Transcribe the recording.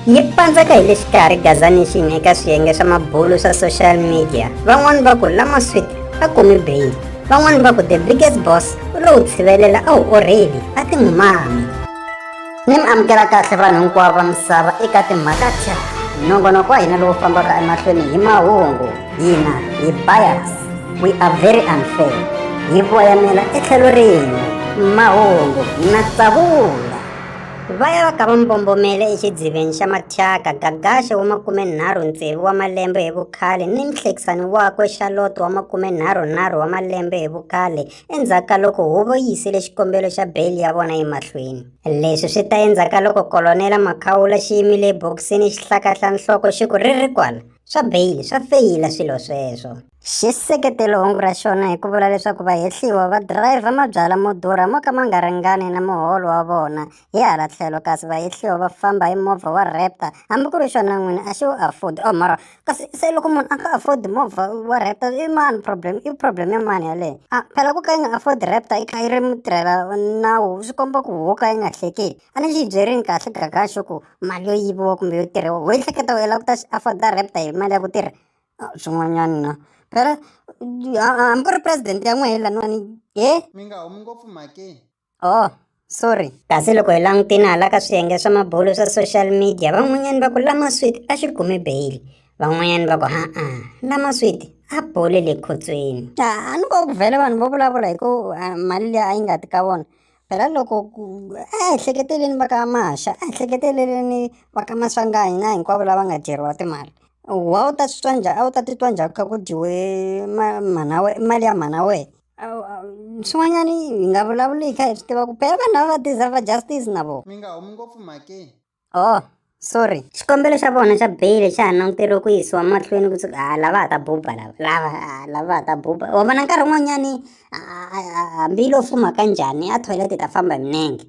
Yi pandzeka hi le xikarhi Gaza Nation eka swiyenge swa mabulo swa social media. Van'wani va ku Lama Sweet a kumi bail. Van'wani va ku The Biggest Boss u lo wu tshivelela a wu orheli, a ti n'wi mami. Ni mi amukela kahle vanhu hinkwavo va misava eka timhaka ta nongonoko wa hina lowu fambaka emahlweni hi mahungu. Hina hi bias. We are very unfair. Hi voyamela etlhelo rin'we. Mahungu na tsavula. Va ya va ka va mbombomele exidziveni xa mathyaka Gagaxe wa 36 wa malembe hi vukhale ni muhlekisani wakwe Charlotte wa 33 wa malembe hi vukhale endzhaku ka loko huvo yi yisile xikombelo xa beyili ya vona emahlweni. Leswi swi ta endzhaku ka loko Kolonela Makhawula xi yimile ebokisini xi hlakahla nhloko xi ku ri ri kwala, swa beyili swa feyila swilo sweswo. Xi seketele hungu ra xona hi ku vula leswaku vahehliwa va dirayivha mabyalwa mo durha mo ka ma nga ringani na muholo wa vona hi hala tlhelo kasi vahehliwa va famba hi movha wa Raptor hambi ku ri xona n'wini a xi wu afford oh mara kasi se loko munhu a nga afford movha wa Raptor i mani problem i problem ya mani yaleyo a phela ku ka yi nga afford Raptor yi kha yi ri mutirhela nawu swi komba ku ho ka yi nga hleketi a ni xi byerini kahle gagaxo ku mali yo yiviwa kumbe yo tirhiwa ho ehleketa u lava ku ta afforda Raptor hi mali ya ku tirha swin'wanyana na phela hambi ku ri president ya n'wehe laniwani he Mi nga humi ngopfu mhakeni. Oh sorry kasi loko hi langutini hala ka swiyenge swa mabulo swa social media van'wanyana va ku lama sweet a xi kumi beyili van'wanyana va ku ha-a lama sweet a boli le khotsweni a ni ko ku vhele vanhu vo vulavula hi ku mali liya a yi nga ti ka vona phela loko ku a hi hleketeleni va ka maxa a hi hleketeleleni va ka maswanganyi na hinkwavo lava nga dyeriwa timali wa u ta swi twa njhani a wu ta titwa njhani ku kha ku dyiwe mhana we mali ya mhana wehe swin'wanyani hi nga vulavuli hi kha hi swi tiva ku phela vanhu lava va deserve justice na vona Mi nga humi ngopfu mhakeni. Oh sorry xikombelo xa vona xa beyili xa ha languteriwe ku yisiwa mahlweni kusuka ha lava ha ta buba lava lava lava ha ta buba wa vona nkarhi wun'wanyani hambi lo fuma ka njhani a toilet ta famba hi minenge.